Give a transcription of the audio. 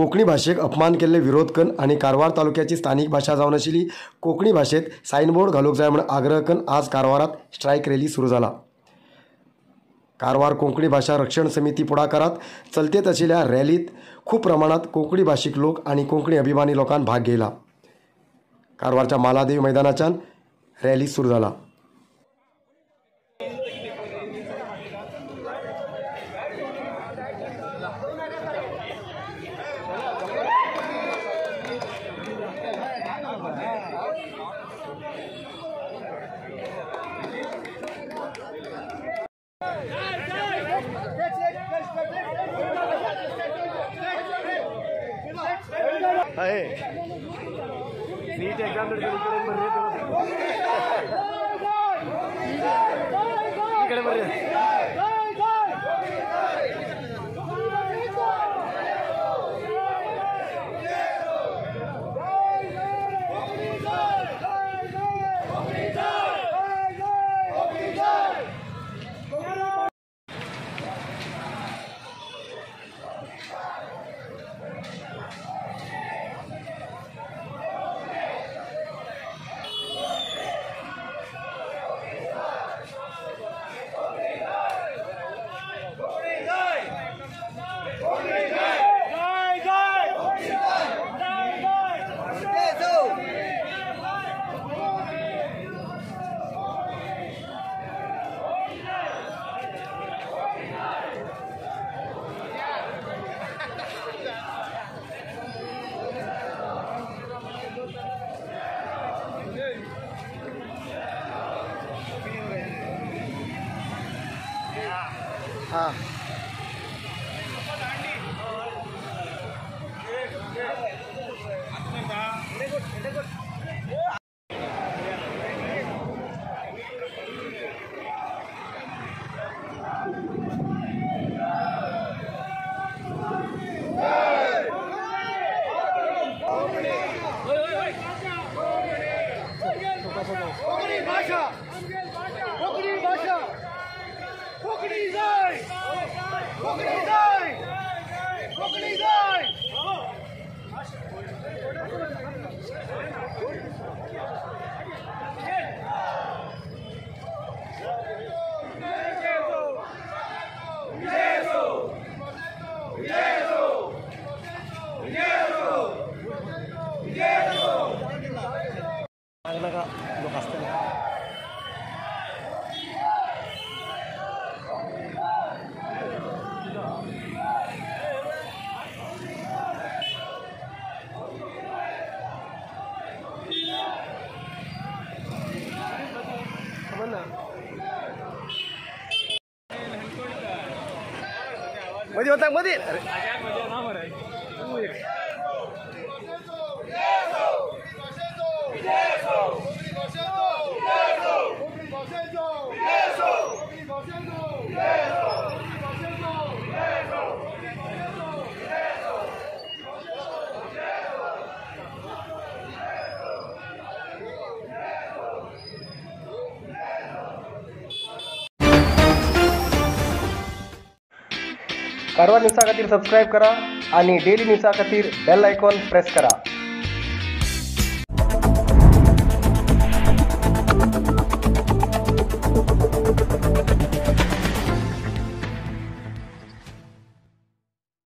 कोंकणी भाशेक अपमान केल्ले विरोध करून आनी कारवार तालुक्याची स्थानिक भाशा जावन आशिल्ली कोंकणी भाशेत सायनबोर्ड घालूंक जाय म्हूण आग्रह करून आज कारवारात स्ट्रायक रॅली सुरू जाला। कारवार कोंकणी भाशा रक्षण समिती पुढाकारात चलतेत आशिल्ल्या रॅलीत खूब प्रमाणात कोंकणी भाशीक लोक आनी कोंकणी अभिमानी लोकांनी भाग घेतला। कारवारच्या मालादेवी मैदानाच्यान रॅली सुरू जाला। नीट एक्झाम इकडे बरे हाँ कोंकणी भाषा, कोंकणी भाषा, कोंकणी जाय, कोंकणी जाय, कोंकणी जाय। लोक असतात। मध्ये होता मध्ये कारवार न्यूजा खातीर सबस्क्रायब करा आणि डेली न्यूजा खातीर बेल आयकॉन प्रेस करा।